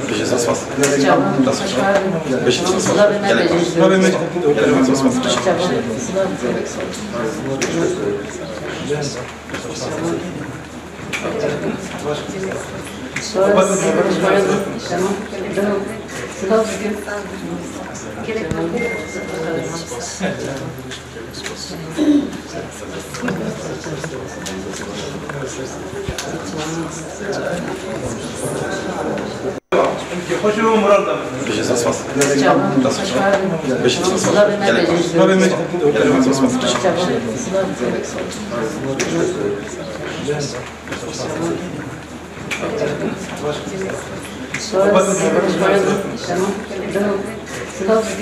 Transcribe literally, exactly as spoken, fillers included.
Bêje zaf spas. Çawa. Zaf spas. Bêje zaf spas. Gelek spas. Gelek zaf spas. Çawa. Tamam. Tamam. Bêje zaf spas. Zaf spas. Bêje zaf spas. Gelek spas. Gelek zaf spas. Tamam. Tamam.